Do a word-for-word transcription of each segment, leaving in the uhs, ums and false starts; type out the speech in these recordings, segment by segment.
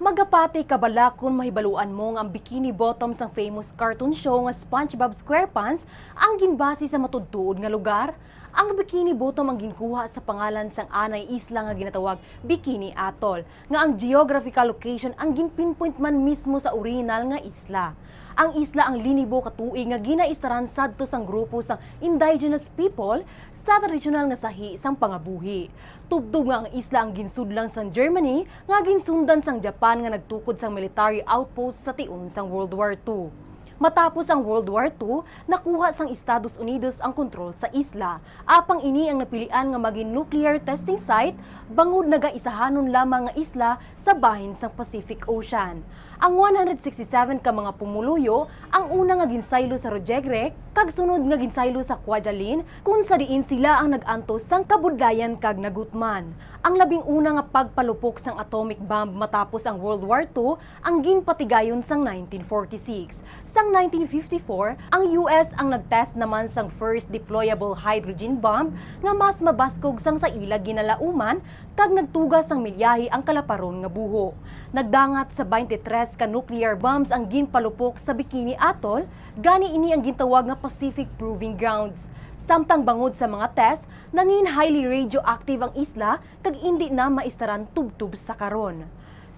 Magapati ka bala kon mahibaluan mo nga ang Bikini Bottom sang famous cartoon show nga SpongeBob SquarePants ang ginbase sa matuod-tuod nga lugar? Ang Bikini Bottom ang ginkuha sa pangalan sang anay isla nga ginatawag Bikini Atoll, nga ang geographical location ang gin-pinpoint man mismo sa orihinal nga isla. Ang isla ang linibo ka tuig nga ginaistaran sadto sang grupo sang indigenous people sa tradisyonal nga sahi sang pangabuhi. Tubtob nga ang isla ang ginsudlang sang Germany, nga ginsundan sang Japan nga nagtukod sang military outpost sa tion sang World War Two. Matapos ang World War Two, nakuha sang Estados Unidos ang kontrol sa isla. Apang ini ang napilian nga maging nuclear testing site, bangod nagaisahanon lamang nga isla sa bahin sang Pacific Ocean. Ang one hundred sixty-seven ka mga pumuluyo ang una nga ginsaylo sa Rojegre kag sunod nga ginsaylo sa Kwajalein, kun sa diin sila ang nag-antos sang kabudlayan kag nagutman. Ang labing una nga pagpalupok sang atomic bomb matapos ang World War Two ang ginpatigayon sang nineteen forty-six. Sang nineteen fifty-four, ang U S ang nag-test naman sang first deployable hydrogen bomb nga mas mabaskog sang sa ila ginalauman kag nagtuga sang milyahi ang kalaparon nga buho. Nagdangat sa twenty-three ka nuclear bombs ang ginpalupok sa Bikini Atoll, gani ini ang gintawag nga Pacific Proving Grounds. Samtang bangod sa mga test, nangin highly radioactive ang isla kag indi na maistaran tubtob sa karon.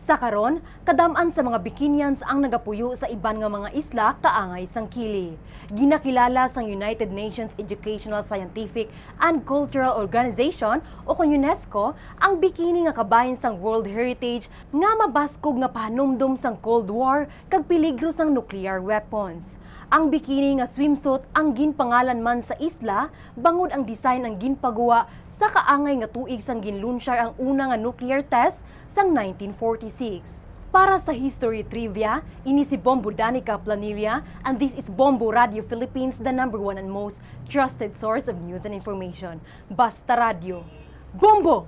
Sa karon, kadam-an sa mga Bikinians ang nagapuyo sa iban nga mga isla kaangay sang Kili. Ginakilala sang United Nations Educational, Scientific, and Cultural Organization, o kon UNESCO, ang Bikini nga kabahin sang World Heritage nga mabaskog nga pahanumdom sang Cold War kag peligro sang nuclear weapons. Ang Bikini nga swimsuit ang ginpangalan man sa isla, bangod ang design ang ginpaguwa sa kaangay nga tuig sang ginlunsyar ang una nga nuclear test sang nineteen forty-six. Para sa History Trivia, ini si Bombo Danica Planilla, and this is Bombo Radio Philippines, the number one and most trusted source of news and information. Basta Radyo. Bombo!